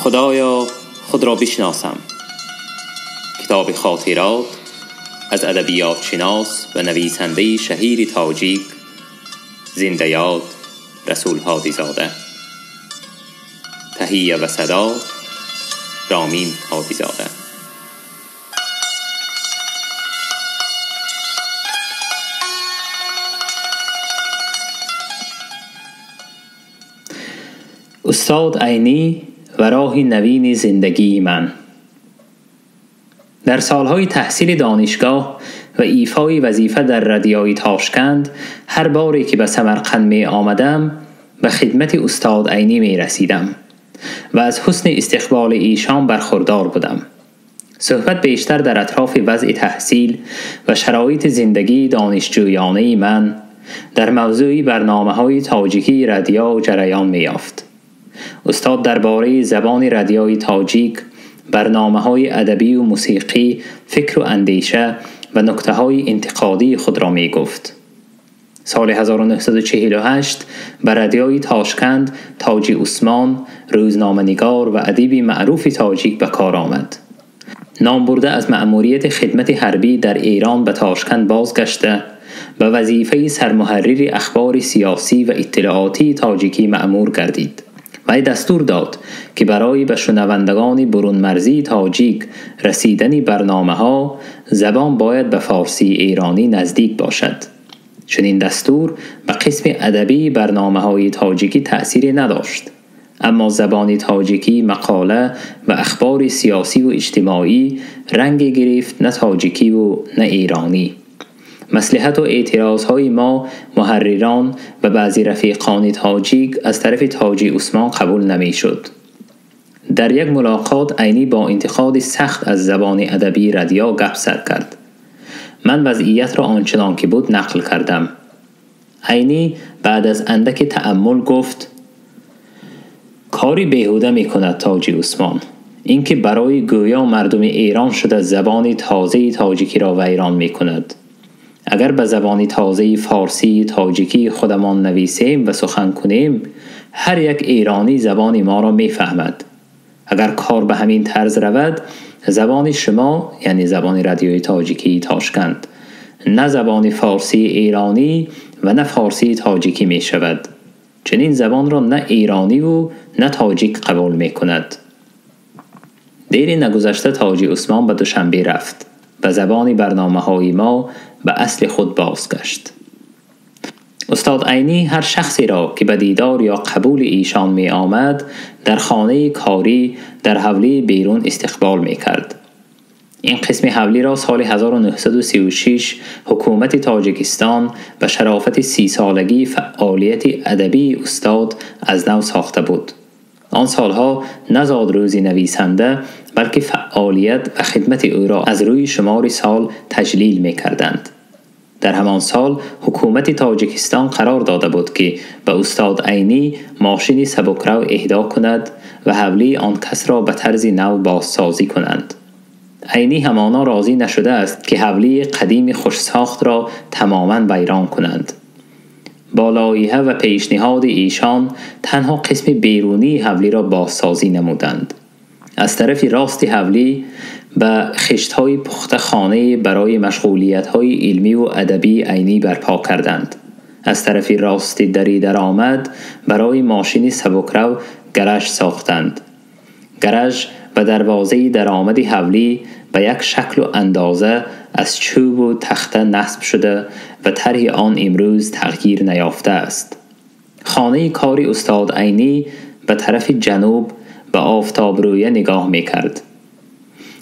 خدایا خود را بشناسم. کتاب خاطرات از ادبیات شناس و نویسنده شهیر تاجیک زنده یاد رسول هادی زاده. تهیه و صدا رامین هادی زاده. استاد عینی و راه نوین زندگی من. در سالهای تحصیل دانشگاه و ایفای وظیفه در ردیای تاشکند، هر باری که به سمرقند می آمدم به خدمت استاد عینی می رسیدم و از حسن استقبال ایشان برخوردار بودم. صحبت بیشتر در اطراف وضع تحصیل و شرایط زندگی دانشجویانه من در موضوع برنامه‌های تاجیکی ردیا جریان می یافت. استاد درباره زبان ردیای تاجیک، برنامه‌های ادبی و موسیقی، فکر و اندیشه و نکته‌های انتقادی خود را می گفت. سال 1948 به ردیای تاشکند تاجی عثمان، روزنامه‌نگار و ادیب معروف تاجیک به کار آمد. نام برده از مأموریت خدمت حربی در ایران به تاشکند بازگشته به وظیفه سرمحرر اخبار سیاسی و اطلاعاتی تاجیکی مأمور گردید و دستور داد که برای به شنوندگان برون مرزی تاجیک رسیدن برنامه‌ها زبان باید به فارسی ایرانی نزدیک باشد. چنین دستور به قسم ادبی برنامه‌های تاجیکی تأثیری نداشت، اما زبان تاجیکی مقاله و اخبار سیاسی و اجتماعی رنگ گرفت، نه تاجیکی و نه ایرانی. مصلحت و اعتراض‌های ما محرران و بعضی رفیقان تاجیک از طرف تاجی عثمان قبول نمی‌شد. در یک ملاقات عینی با انتقاد سخت از زبان ادبی ردیا گپ سر کرد. من وضعیت را آنچنان که بود نقل کردم. عینی بعد از اندک تأمل گفت: کاری بیهوده می‌کند تاجی عثمان، اینکه برای گویا مردم ایران شده زبان تازه تاجیکی را ویران می‌کند. اگر به زبان تازه فارسی تاجیکی خودمان نویسیم و سخن کنیم، هر یک ایرانی زبان ما را میفهمد. اگر کار به همین طرز رود، زبان شما، یعنی زبان رادیوی تاجیکی تاشکند، نه زبان فارسی ایرانی و نه فارسی تاجیکی می شود. چنین زبان را نه ایرانی و نه تاجیک قبول می کند. دیری نگذشته تاجی عثمان به دوشنبه رفت و زبان برنامه های ما به اصل خود بازگشت. استاد عینی هر شخصی را که به دیدار یا قبول ایشان می آمد در خانه کاری در حولی بیرون استقبال می کرد. این قسم حولی را سال 1936 حکومت تاجیکستان به شرافت 30 سالگی فعالیت ادبی استاد از نو ساخته بود. آن سالها نه زادروزی نویسنده بلکه فعالیت و خدمت او را از روی شمار سال تجلیل می کردند. در همان سال حکومت تاجیکستان قرار داده بود که به استاد عینی ماشین سبکرو اهدا کند و حولی آن کس را به طرز نو بازسازی کنند. عینی همانا راضی نشده است که حولی قدیم خوش ساخت را تماما ویران کنند. با لایحه و پیشنهاد ایشان تنها قسم بیرونی حولی را بازسازی نمودند. از طرف راست حولی به خشت‌های پخته خانه برای مشغولیت‌های علمی و ادبی عینی برپا کردند. از طرف راست دری درآمد برای ماشین سبکرو گراژ ساختند. گراژ و دروازه درآمد حولی به یک شکل و اندازه از چوب و تخته نصب شده و طرح آن امروز تغییر نیافته است. خانه کاری استاد عینی به طرف جنوب به آفتاب رویه نگاه می‌کرد.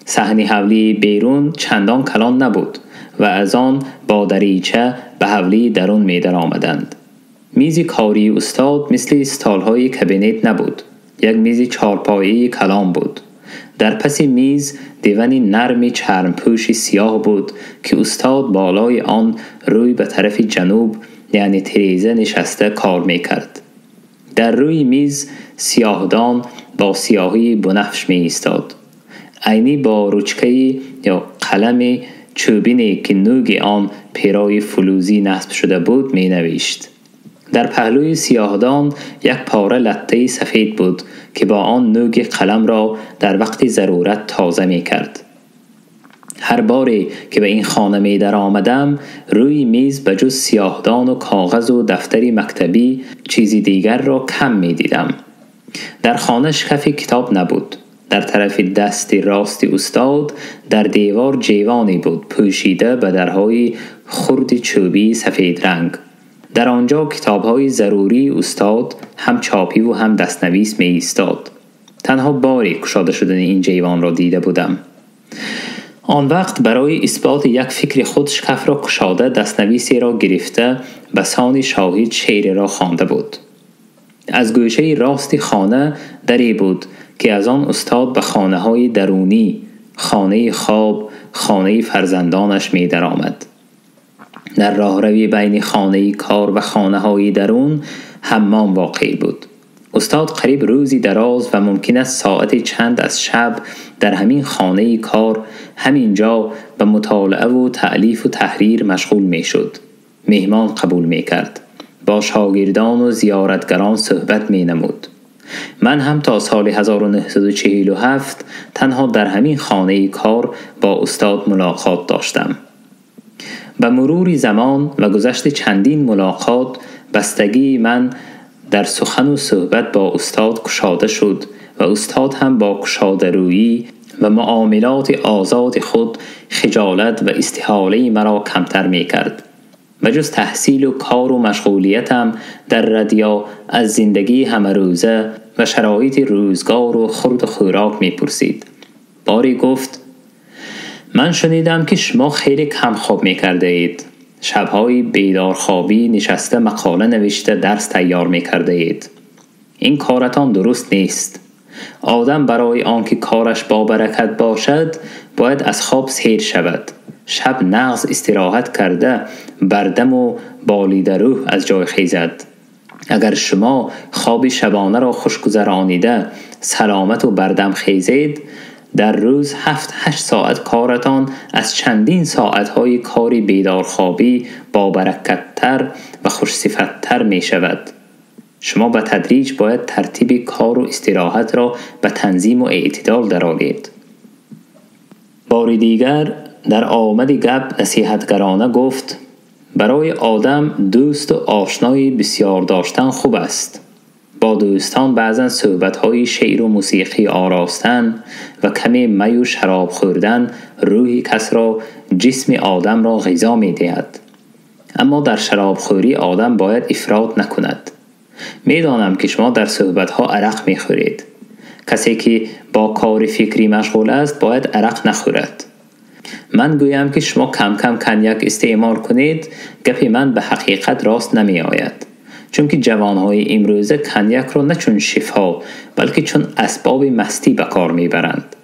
صحن حولی بیرون چندان کلان نبود و از آن با دریچه به حولی درون می در آمدند. میز کاری استاد مثل استال‌های کابینت نبود. یک میز چارپایه‌ای کلان بود. در پس میز دیوان نرم چرمپوش سیاه بود که استاد بالای آن روی به طرف جنوب یعنی تریزه نشسته کار میکرد. در روی میز سیاهدان با سیاهی بنفش می ایستاد. عینی با روچکه یا قلم چوبینی که نوگ آن پیرای فلوزی نصب شده بود می نوشت. در پهلوی سیاهدان یک پاره لطه سفید بود که با آن نوک قلم را در وقت ضرورت تازه می کرد. هر باری که به این خانه می در آمدم روی میز به جز سیاهدان و کاغذ و دفتر مکتبی چیزی دیگر را کم می دیدم. در خانه شکف کتاب نبود. در طرف دست راست استاد در دیوار جیوانی بود پوشیده به درهای خرد چوبی سفید رنگ. در آنجا کتاب‌های ضروری استاد هم چاپی و هم دستنویس می ایستاد. تنها باری کشاده شدن این جیوان را دیده بودم. آن وقت برای اثبات یک فکر خود شکف را کشاده دستنویسی را گرفته به سان شاهد شعر را خوانده بود. از گوشه راست خانه دری بود که از آن استاد به خانه های درونی، خانه خواب، خانه فرزندانش می در آمد. در راهروی بین خانه کار و خانه های درون حمام واقع بود. استاد قریب روزی دراز و ممکن است ساعت چند از شب در همین خانه کار همینجا به مطالعه و تألیف و تحریر مشغول می شد. مهمان قبول می کرد. با شاگردان و زیارتگران صحبت می نمود. من هم تا سال 1947 تنها در همین خانه کار با استاد ملاقات داشتم. به مرور زمان و گذشت چندین ملاقات بستگی من در سخن و صحبت با استاد کشاده شد و استاد هم با کشاده رویی و معاملات آزاد خود خجالت و استحاله مرا کمتر می کرد. و جز تحصیل و کار و مشغولیتم در ردیا از زندگی همه روزه و شرایط روزگار و خورد و خوراک می پرسید. باری گفت من شنیدم که شما خیلی کم خواب می کرده اید. شبهای بیدار خوابی نشسته مقاله نوشته درس تیار می کرده اید. این کارتان درست نیست. آدم برای آنکه کارش با برکت باشد باید از خواب سیر شود. شب نغز استراحت کرده بردم و بالیده روح از جای خیزد. اگر شما خواب شبانه را خوش گذرانیده سلامت و بردم خیزید، در روز 7-8 ساعت کارتان از چندین ساعتهای کاری بیدارخوابی با برکتتر و خوش صفتتر می شود. شما به تدریج باید ترتیب کار و استراحت را به تنظیم و اعتدال درآورید. باری دیگر در آمد گپ نصیحتگرانه گفت برای آدم دوست و آشنای بسیار داشتن خوب است. با دوستان بعضا صحبت‌های شعر و موسیقی آراستن و کمی می و شراب خوردن روح کس را، جسم آدم را غذا می‌دهد. اما در شراب خوری آدم باید افراط نکند. می‌دانم که شما در صحبت‌ها عرق می‌خورید. کسی که با کار فکری مشغول است باید عرق نخورد. من گویم که شما کم کم کنیاک استعمال کنید، گپ من به حقیقت راست نمی آید. چون که جوانهای امروزه کنیاک را نه چون شفا بلکه چون اسباب مستی به کار میبرند.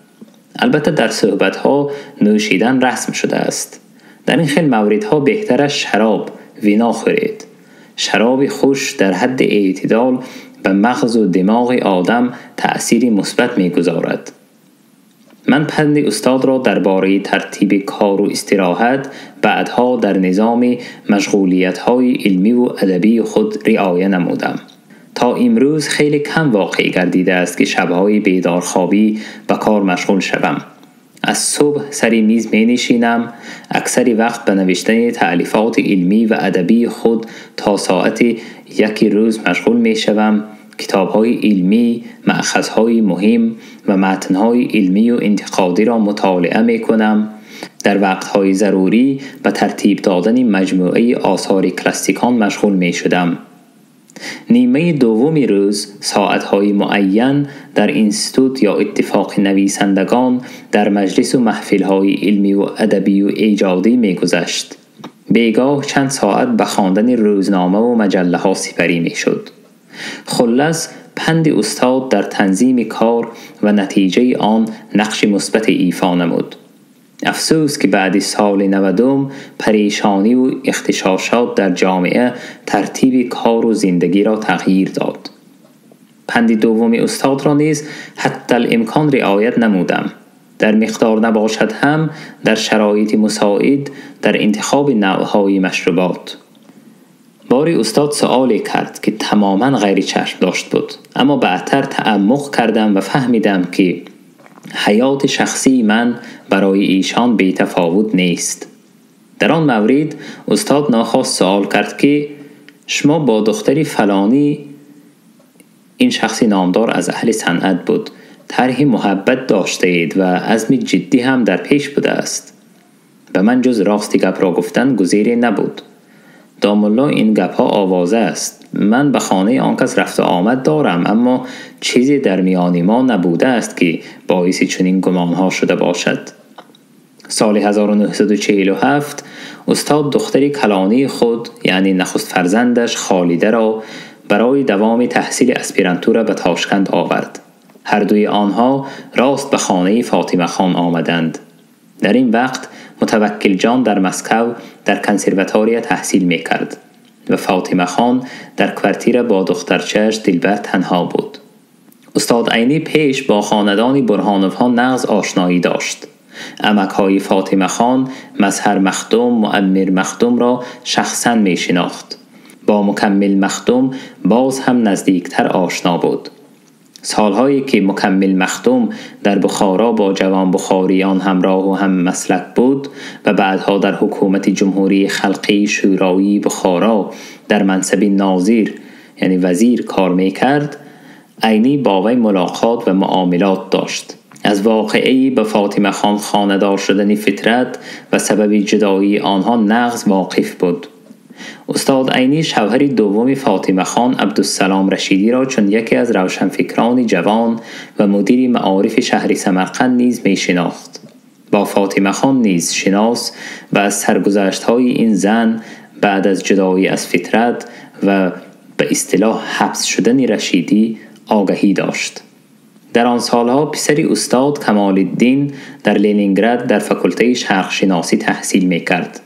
البته در صحبتها نوشیدن رسم شده است. در این خیل موردها بهتر است شراب وینا خورید. شراب خوش در حد اعتدال به مغز و دماغ آدم تأثیر مثبت میگذارد. من پند استاد را درباره ترتیب کار و استراحت بعدها در نظام مشغولیت‌های علمی و ادبی خود رعایت نمودم. تا امروز خیلی کم واقع گردیده است که شب‌های بیدارخوابی به کار مشغول شوم. از صبح سر میز می نشینم، اکثر وقت به نوشتن تألیفات علمی و ادبی خود تا ساعت 1 روز مشغول می شوم. کتاب‌های علمی، مأخذهای مهم و متن‌های علمی و انتقادی را مطالعه می‌کنم. در وقت‌های ضروری به ترتیب دادن مجموعه آثار کلاسیکان مشغول می‌شدم. نیمه دوم روز ساعت‌های معین در اینستیتوت یا اتفاق نویسندگان در مجلس و محفل‌های علمی و ادبی و ایجادی می‌گذشت. بیگاه چند ساعت به خواندن روزنامه و مجله‌ها سپری می‌شد. خلاص پند استاد در تنظیم کار و نتیجه آن نقش مثبت ایفا نمود. افسوس که بعد سال 90 پریشانی و اختشاشات در جامعه ترتیب کار و زندگی را تغییر داد. پند دوم استاد را نیز حتی الامکان رعایت نمودم. در مقدار نباشد هم در شرایط مساعد در انتخاب نوعهای مشروبات. باری استاد سؤالی کرد که تماما غیر چشم داشت بود، اما بعدتر تعمق کردم و فهمیدم که حیات شخصی من برای ایشان بی تفاوت نیست. در آن مورد استاد ناخواست سؤال کرد که شما با دختری فلانی، این شخصی نامدار از اهل صنعت بود، طرح محبت داشته اید و عزم جدی هم در پیش بوده است. به من جز راستی گپ را گفتن گزیری نبود. داملا این گپ ها آوازه است. من به خانه آن کس رفت و آمد دارم، اما چیزی در میان ما نبوده است که باعث چنین گمان ها شده باشد. سال 1947 استاد دختر کلانی خود، یعنی نخست فرزندش خالده را برای دوام تحصیل اسپیرانتورا به تاشکند آورد. هر دوی آنها راست به خانه فاطمه خان آمدند. در این وقت متوکل جان در مسکو در کنسرواتوریه تحصیل می کرد و فاطمه خان در کوارتیر با دخترچه‌اش دلبر تنها بود. استاد عینی پیش با خاندان برهانوف ها نغز آشنایی داشت. عمک‌های فاطمه خان مظهر مخدوم، معمر مخدوم را شخصاً می شناخت. با مکمل مخدوم باز هم نزدیکتر آشنا بود. سالهایی که مکمل مخدوم در بخارا با جوان بخاریان همراه و هم مسلک بود و بعدها در حکومت جمهوری خلقی شورایی بخارا در منصب ناظر یعنی وزیر کار میکرد، عینی با وی ملاقات و معاملات داشت. از واقعی به فاطمه خان خانه‌دار شدن فطرت و سبب جدایی آنها نغز واقف بود. استاد عینی شوهر دوم فاطمه خان عبدالسلام رشیدی را چون یکی از روشنفکران جوان و مدیر معارف شهر سمرقند نیز می شناخت. با فاطمه خان نیز شناس و از سرگذشت‌های این زن بعد از جدایی از فطرت و به اصطلاح حبس شدن رشیدی آگاهی داشت. در آن سالها پسر استاد کمال الدین در لنینگراد در فاکولته شرق شناسی تحصیل می کرد.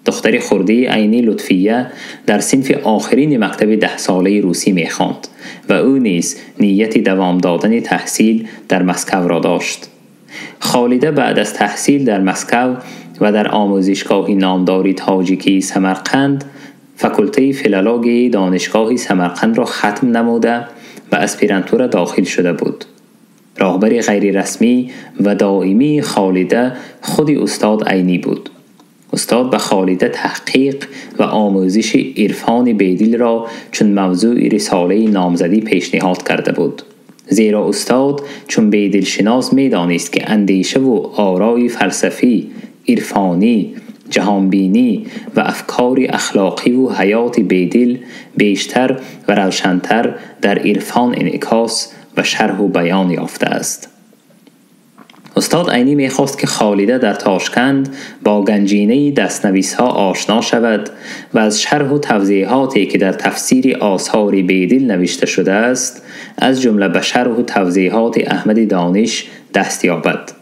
دختر خردی عینی لطفیه در صنف آخرین مکتب 10 ساله روسی می خواند و او نیز نیت دوام دادن تحصیل در مسکو را داشت. خالده بعد از تحصیل در مسکو و در آموزشگاه نامداری تاجیکی سمرقند فاکولته فیلولوژی دانشگاه سمرقند را ختم نموده و اسپیرانتورا داخل شده بود. راهبر غیر رسمی و دائمی خالده خود استاد عینی بود. استاد به خالده تحقیق و آموزش عرفان بیدل را چون موضوع رساله نامزدی پیشنهاد کرده بود. زیرا استاد چون بیدل شناس می دانست که اندیشه و آرای فلسفی، عرفانی، جهانبینی و افکار اخلاقی و حیات بیدل بیشتر و روشنتر در عرفان انعکاس و شرح و بیان یافته است. استاد عینی میخواست که خالده در تاشکند با گنجینه دستنویس ها آشنا شود و از شرح و توضیحاتی که در تفسیر آثار بیدل نوشته شده است، از جمله به شرح و توضیحات احمد دانش دست یابد.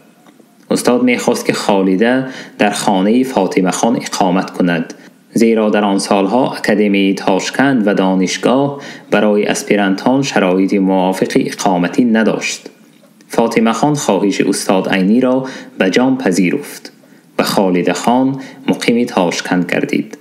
استاد میخواست که خالده در خانه فاطمه خان اقامت کند، زیرا در آن سالها اکادمی تاشکند و دانشگاه برای اسپیرانتان شرایط موافق اقامتی نداشت. فاطمه خان خواهش استاد عینی را به جان پذیرفت و خالده خان مقیم تاشکند گردید.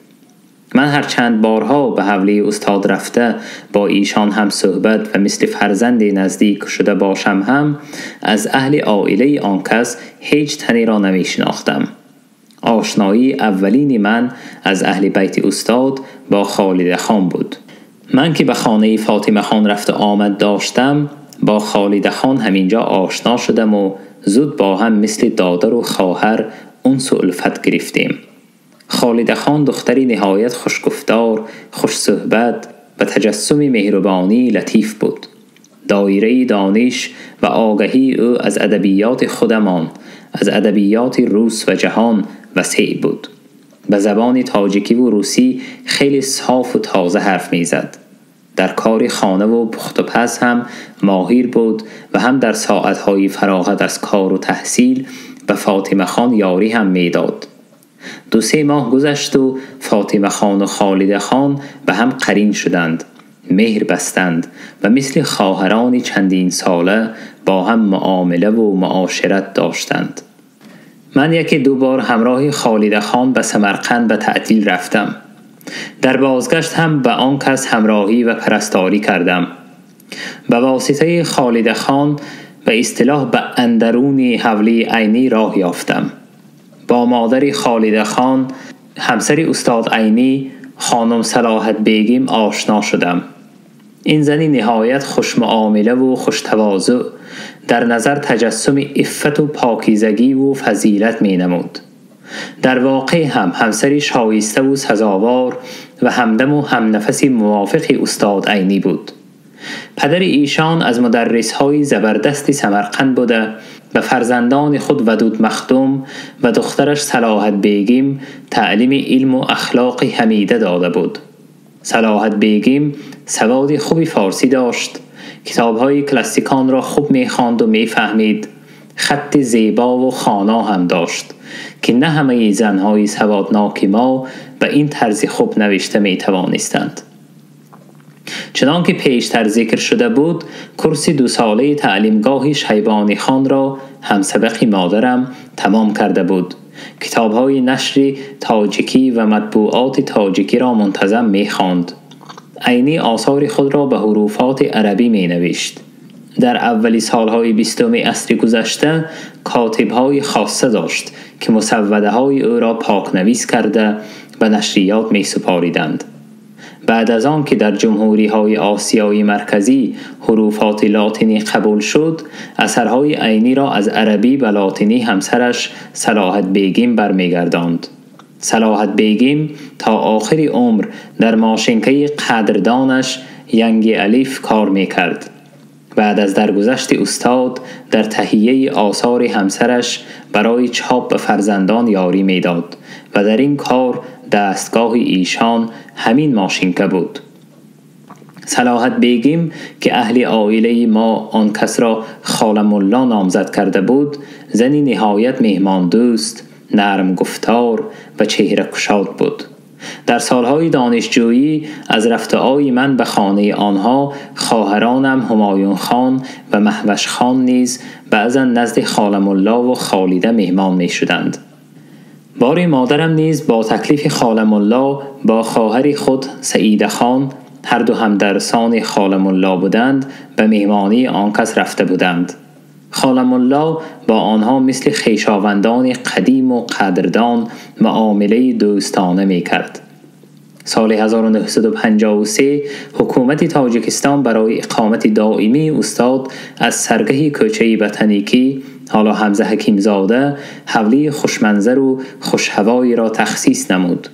من هر چند بارها به حولی استاد رفته با ایشان هم صحبت و مثل فرزند نزدیک شده باشم هم از اهل عائله آن کس هیچ تنی را نمی شناختم. آشنایی اولین من از اهل بیت استاد با خالده خان بود. من که به خانه فاطمه خان رفته آمد داشتم با خالده خان همینجا آشنا شدم و زود با هم مثل دادر و خواهر انس و الفت گرفتیم. خالده خان دختری نهایت خوشگفتار، خوش صحبت و تجسم مهربانی لطیف بود. دایره دانش و آگاهی او از ادبیات خودمان، از ادبیات روس و جهان وسیع بود. به زبان تاجیکی و روسی خیلی صاف و تازه حرف میزد. در کار خانه و پخت و پز هم ماهر بود و هم در ساعتهای فراغت از کار و تحصیل به فاطمه خان یاری هم میداد. 2-3 ماه گذشت و فاطمه خان و خالده خان به هم قرین شدند، مهر بستند و مثل خواهرانی چندین ساله با هم معامله و معاشرت داشتند. من 1-2 بار همراه خالده خان به سمرقند به تعطیل رفتم. در بازگشت هم به آن کس همراهی و پرستاری کردم. به واسطه خالد خان به اصطلاح به اندرون حولی عینی راه یافتم. با مادر خالد خان، همسر استاد عینی، خانم صلاحت بیگیم آشنا شدم. این زنی نهایت خوشمعامله و خوشتواضع، در نظر تجسم عفت و پاکیزگی و فضیلت می نمود. در واقع هم همسری شایسته و سزاوار و همدم و همنفسی موافق استاد عینی بود. پدر ایشان از مدرس‌های زبردست سمرقند بوده و فرزندان خود ودود مخدوم و دخترش صلاحت بیگیم تعلیم علم و اخلاق حمیده داده بود. صلاحت بیگیم سواد خوبی فارسی داشت، کتاب‌های کلاسیکان را خوب می‌خواند و می‌فهمید، خط زیبا و خوانا هم داشت که نه همه زن‌های سوادناک ما به این طرز خوب نوشته می‌توانستند. چنان که پیشتر ذکر شده بود، کورس 2 ساله تعلیمگاه شیبانی خان را هم سبق مادرم تمام کرده بود. کتاب‌های نشر تاجیکی و مطبوعات تاجیکی را منتظم می‌خواند. عینی آثار خود را به حروفات عربی می‌نوشت. در اولی سالهای 20 عصر گذشته کاتب‌های خاصه داشت که مسوده‌های او را پاکنویس کرده و نشریات می‌سپاریدند. بعد از آن که در جمهوری‌های آسیای مرکزی حروفات لاتینی قبول شد، اثرهای عینی را از عربی به لاتینی همسرش صلاحت بیگیم برمی‌گرداند. صلاحت بیگیم تا آخر عمر در ماشینکه قدردانش ینگ الیف کار می‌کرد. بعد از درگذشت استاد در تهیه آثار همسرش برای چاپ به فرزندان یاری می‌داد و در این کار دستگاه ایشان همین ماشینکه بود. صلاحت بیگیم که اهل عائله ما آن کس را خاله ملا نامزد کرده بود، زنی نهایت مهمان دوست، نرم گفتار و چهره کشاد بود. در سالهای دانشجویی از رفته‌های من به خانه آنها، خواهرانم همایون خان و مهوش خان نیز بعضا نزد خاله ملا و خالیده مهمان می شدند. باری مادرم نیز با تکلیف خاله ملا با خواهر خود سعیده خان، هر دو هم درسان خاله ملا بودند، به مهمانی آن کس رفته بودند. خاله ملا با آنها مثل خویشاوندان قدیم و قدردان معامله دوستانه می کرد. سال 1953 حکومت تاجیکستان برای اقامت دائمی استاد از سرگه کوچه بتنیکی، حالا حمزه حکیم زاده، حولی خوشمنظر و خوشهوایی را تخصیص نمود.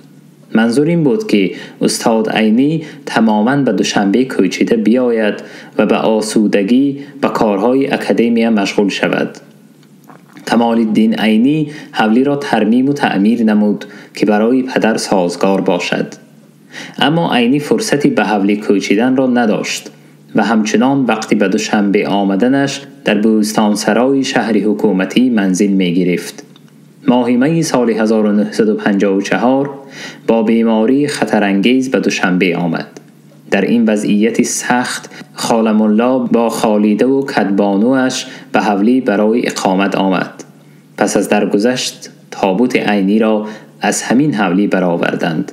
منظور این بود که استاد عینی تماماً به دوشنبه کوچیده بیاید و به آسودگی به کارهای اکادمیا مشغول شود. کمال الدین عینی حولی را ترمیم و تعمیر نمود که برای پدر سازگار باشد. اما عینی فرصتی به حولی کوچیدن را نداشت و همچنان وقتی به دوشنبه آمدنش در بوستانسرای شهر حکومتی منزل می گرفت. ماه می سال 1954 با بیماری خطرانگیز به دوشنبه آمد. در این وضعیت سخت خاله ملا با خالیده و کدبانوش به حولی برای اقامت آمد. پس از درگذشت تابوت عینی را از همین حولی برآوردند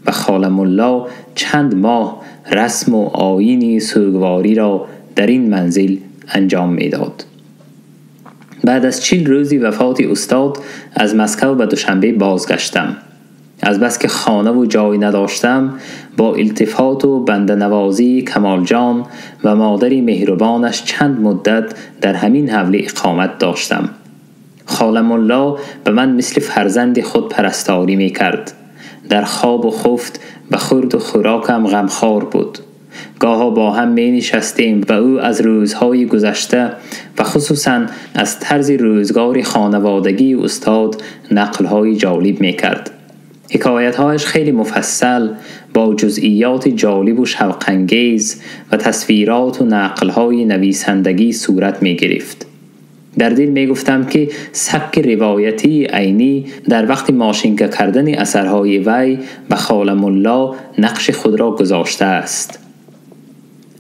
و خاله ملا چند ماه رسم و آیین سوگواری را در این منزل انجام میداد. بعد از 40 روزی وفات استاد از مسکو به دوشنبه بازگشتم. از بس که خانه و جای نداشتم، با التفات و بنده نوازی کمال جان و مادری مهربانش چند مدت در همین حولی اقامت داشتم. خاله ملا به من مثل فرزند خود پرستاری می کرد. در خواب و خفت و خورد و خوراکم غمخوار بود. گاها با هم می نشستیم و او از روزهای گذشته و خصوصا از طرز روزگار خانوادگی استاد نقلهای جالب می کرد. حکایتهایش خیلی مفصل با جزئیات جالب و شوق‌انگیز و تصویرات و نقلهای نویسندگی صورت می گرفت. در دل می گفتم که سبک روایتی عینی در وقت ماشینکه کردن اثرهای وی به خاله ملا نقش خود را گذاشته است.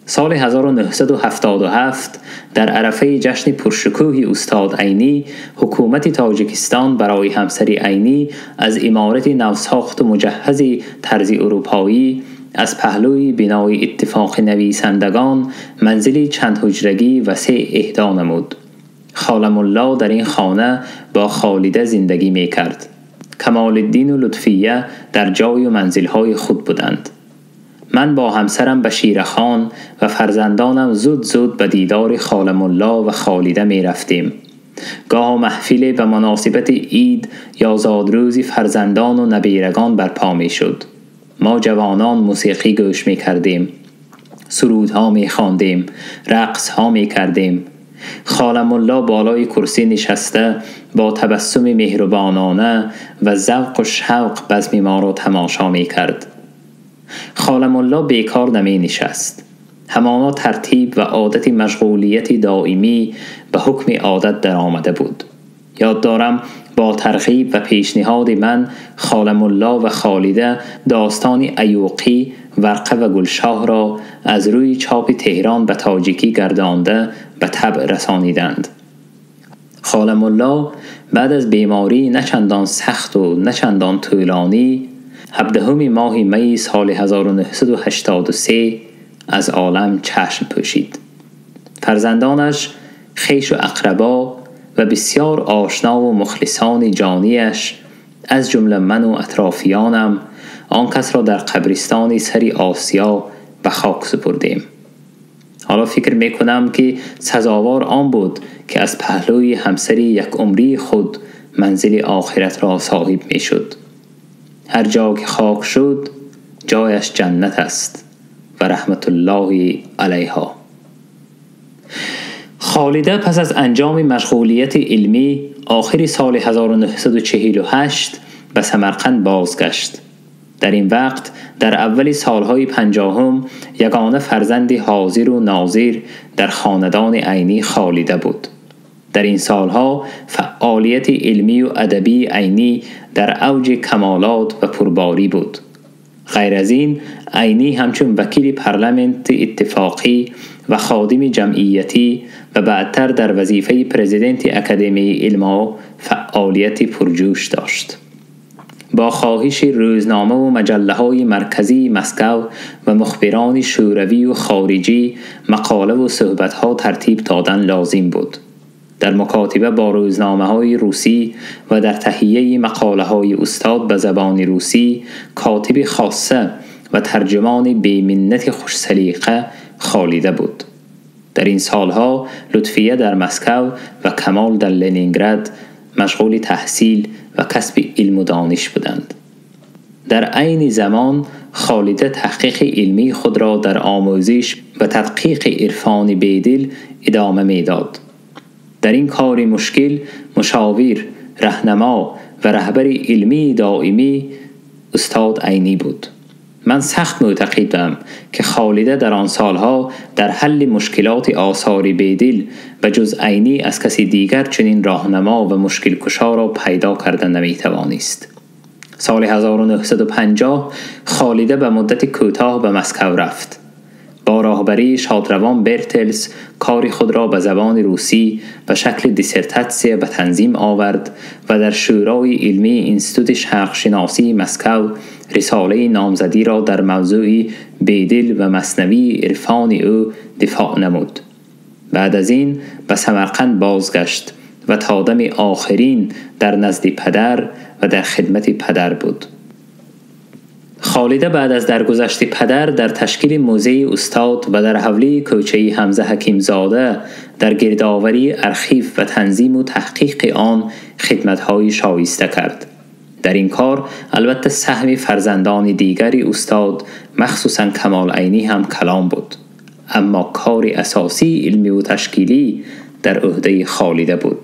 Соли 1977 дар арафаи ҷашни пуршукӯҳи устод Айнӣ ҳукумати Тоҷикистон барои ҳамсари Айнӣ аз иморати навсохту муҷаҳҳази тарзи урупоӣ аз паҳлӯи бинои иттифоқи нависандагон манзили чандҳуҷрагӣ васеъ эҳдо намуд. Хола Мулло дар ин хона бо Холида зиндагӣ мекард. Камолиддину Лутфия дар ҷою манзилҳои худ буданд. Ман бо ҳамсарам Баширахон ва фарзандонам зуд-зуд ба дидори Хола Мулло ва Холида мерафтем. Гоҳо маҳфиле ба муносибати ид ё зодрӯзи фарзандону набирагон барпо мешуд. Мо ҷавонон мусиқӣ гӯш мекардем, сурудҳо мехондем, рақсҳо мекардем. Хола Мулло болои курсӣ нишаста бо табассуми меҳрубонона ва завқу шавқ базми моро тамошо мекард. Хола Мулло бекор наменишаст. Ҳамоно тартиб ва одати машғулияти доимӣ ба ҳукми одат даромада буд. Ёд дорам бо тарғиб ва пешниҳоди ман Хола Мулло ва Холида достони Аюқӣ, Варқа ва Гулшоҳро аз рӯи чопи Теҳрон ба тоҷикӣ гардонда ба табъ расониданд. Хола Мулло баъд аз беморӣ на чандон сахту на чандон тӯлонӣ 17 моҳи майи соли 1983 аз олам чашм пӯшид. Фарзандонаш, хешу ақрабо ва бисёр ошнову мухлисони ҷонияш, аз ҷумла ману атрофиёнам, он касро дар қабристони сари Осиё ба хок супурдем. Ҳоло фикр мекунам, ки сазовор он буд, ки аз паҳлӯи ҳамсари якумрии худ манзили охиратро соҳиб мешуд. Ҳар ҷо ки хок шуд, ҷояш ҷаннат аст ва раҳматуллоҳи алайҳо. Холида пас аз анҷоми машғулияти илмӣ охири соли 1948 ба Самарқанд бозгашт. Дар ин вақт дар аввали солҳои 50 ягона фарзанди ҳозиру нозир дар хонадони Айнӣ Холида буд. Дар ин солҳо фаъолияти илмию адабии Айнӣ дар авҷи камолот ва пурборӣ буд. Ғайр аз ин, Айнӣ ҳамчун вакили парламенти иттифоқӣ ва ходими ҷамъиятӣ ва баъдтар дар вазифаи президенти Академияи илмҳо фаъолияти пурҷӯш дошт. Бо хоҳиши рӯзномаву маҷаллаҳои марказии Москав ва мухбирони шӯравию хориҷӣ мақолаву суҳбатҳо тартиб додан лозим буд. Дар мукотиба бо рӯзномаҳои русӣ ва дар таҳияи мақолаҳои устод ба забони русӣ котиби хосса ва тарҷумони беминнати хушсалиқа Холида буд. Дар ин солҳо Лутфия дар Москав ва Камол дар Ленинград машғули таҳсил ва касби илму дониш буданд. Дар айни замон Холида таҳқиқи илмии худро дар омӯзиш ва тадқиқи ирфони Бедил идома медод. Дар ин кори мушкил мушовир, раҳнамо ва раҳбари илмии доимӣ устод Айнӣ буд. Ман сахт мӯътақидам, ки Холида дар он солҳо дар ҳалли мушкилоти осори Бедил ба ҷуз Айнӣ аз каси дигар чунин роҳнамо ва мушкилкушоро пайдо карда наметавонист. Соли 1950 Холида ба муддати кӯтоҳ ба Москав рафт. Бо роҳбарии шодравон Бертелс кори худро ба забони русӣ ба шакли диссертатсия ба танзим овард ва дар шӯрои илмии Институти шарқшиносии Москав рисолаи номзадиро дар мавзӯи Бедил ва маснавии ирфони ӯ дифоъ намуд. Баъд аз ин ба Самарқанд бозгашт ва то дами охирин дар назди падар ва дар хидмати падар буд. Холида баъд аз даргузашти падар дар ташкили музеи устод ва дар ҳавлии кӯчаи Ҳамза Ҳакимзода дар гирдоварии архив ва танзиму таҳқиқи он хидматҳои шоиста кард. Дар ин кор албатта саҳми фарзандони дигари устод, махсусан Камол Айнӣ ҳам калом буд, аммо кори асосии илмиву ташкилӣ дар ӯҳдаи Холида буд.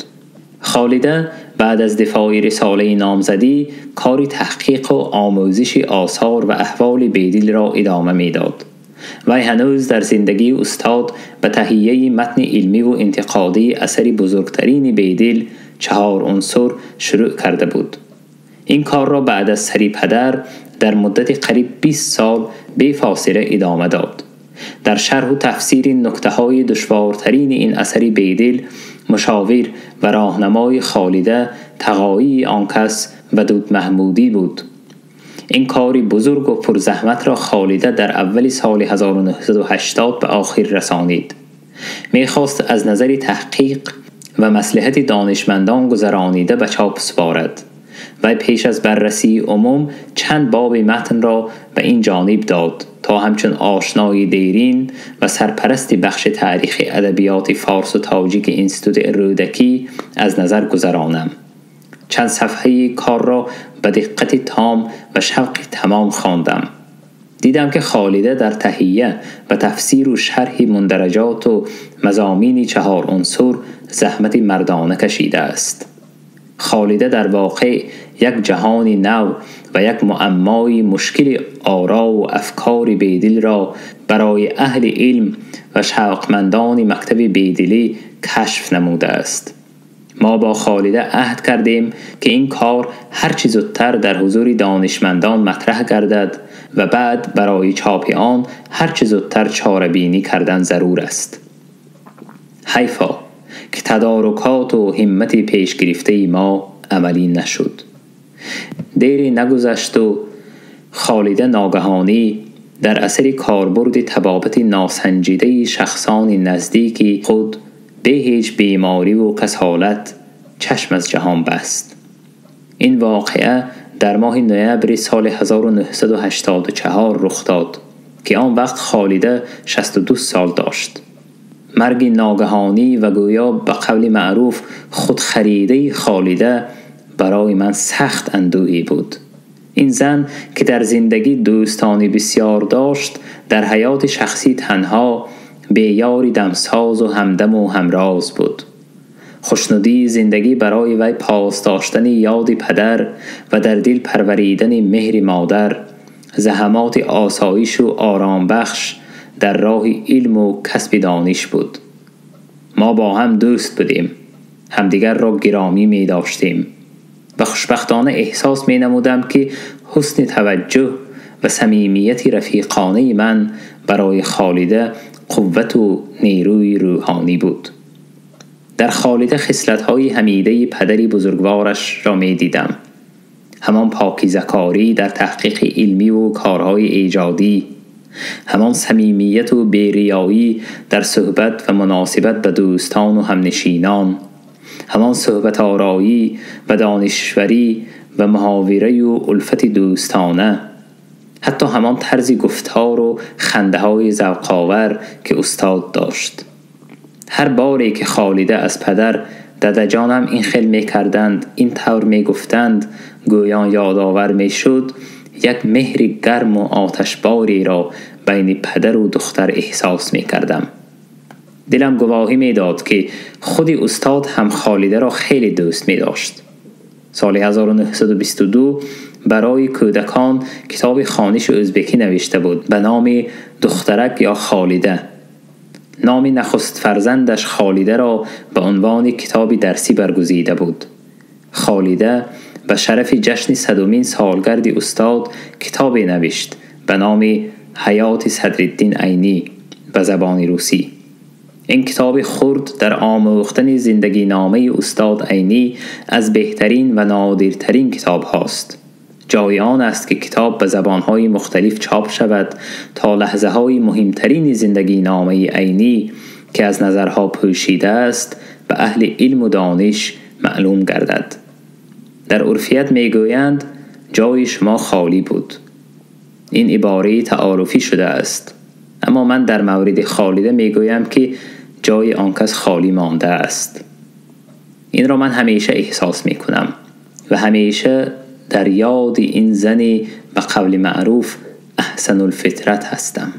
Холида баъд аз дифои рисолаи номзадӣ кори таҳқиқу омӯзиши осор ва аҳволи Бедилро идома медод. Вай ҳанӯз дар зиндагии устод ба таҳияи матни илмиву интиқодии асари бузургтарини Бедил чаҳор унсур шурӯъ карда буд. Ин корро баъд аз сари падар дар муддати қариб 20 сол бефосила идома дод. در شرح و تفسیر نکته‌های دشوارترین این اثر بیدل مشاور و راهنمای خالده تقایی آنکس ودود محمودی بود. این کاری بزرگ و پرزحمت را خالده در اول سال 1980 به آخر رسانید. میخواست از نظر تحقیق و مصلحت دانشمندان گذرانیده به چاپ سپارد و پیش از بررسی عموم چند باب متن را به این جانب داد تا همچون آشنای دیرین و سرپرست بخش تاریخ ادبیات فارس و تاجیک انستیتوت رودکی از نظر گذرانم. چند صفحه کار را به دقت تام و شوق تمام خواندم. دیدم که خالده در تهیه و تفسیر و شرح مندرجات و مضامین 4 عنصر زحمت مردانه کشیده است. خالده در واقع یک جهان نو و یک معمای مشکل آرا و افکار بیدل را برای اهل علم و شوقمندان مکتب بیدلی کشف نموده است. ما با خالده عهد کردیم که این کار هرچی زودتر در حضور دانشمندان مطرح گردد و بعد برای چاپ آن هرچی زودتر چاره‌بینی کردن ضرور است. حیفا که تدارکات و همت پیش گرفته ما عملی نشد. دیری نگذشت و خالده ناگهانی در اثر کاربرد طبابت ناسنجیده شخصان نزدیکی خود به هیچ بیماری و کسالت چشم از جهان بست. این واقعه در ماه نوامبر سال 1984 رخ داد که آن وقت خالده 62 سال داشت. مرگ ناگهانی و گویا به قول معروف خودخریده خالده برای من سخت اندوهی بود. این زن که در زندگی دوستانی بسیار داشت، در حیات شخصی تنها به یاری دمساز و همدم و همراز بود. خوشنودی زندگی برای وی پاس داشتن یاد پدر و در دل پروریدن مهر مادر، زحمات آسایش و آرام بخش در راه علم و کسب دانش بود. ما با هم دوست بودیم، همدیگر را گرامی می داشتیم و خوشبختانه احساس می نمودم که حسن توجه و صمیمیت رفیقانه من برای خالده قوت و نیروی روحانی بود. در خالده خصلت‌های حمیده پدری بزرگوارش را می دیدم. همان پاکیزه‌کاری در تحقیق علمی و کارهای ایجادی، همان صمیمیت و بی‌ریایی در صحبت و مناسبت به دوستان و همنشینان، همان صحبت آرایی و دانشوری و محاوره و الفت دوستانه، حتی همان طرز گفتار و خنده‌های ذوق‌آور که استاد داشت. هر باری که خالده از پدر دده جانم این خیل می کردند، این طور می گفتند، گویان یادآور می شد، یک مهر گرم و آتشباری را بین پدر و دختر احساس می کردم. دلم گواهی می داد که خود استاد هم خالده را خیلی دوست می داشت. سال 1922 برای کودکان کتاب خوانش ازبکی نوشته بود به نام دخترک یا خالده. نام نخست فرزندش خالده را به عنوان کتاب درسی برگزیده بود. خالده به شرف جشن 100مین سالگرد استاد کتاب نوشت به نام حیات صدرالدین عینی به زبان روسی. این کتاب خرد در آموختن زندگی نامه استاد عینی از بهترین و نادرترین کتاب هاست. جای آن است که کتاب به زبانهای مختلف چاپ شود تا لحظه های مهمترین زندگی نامه عینی که از نظرها پوشیده است به اهل علم و دانش معلوم گردد. در عرفیت میگویند جای شما خالی بود. این عباره تعارفی شده است، اما من در مورد خالده میگویم که جای آن کس خالی مانده است. این را من همیشه احساس میکنم و همیشه در یاد این زنی به قول معروف احسن الفطرت هستم.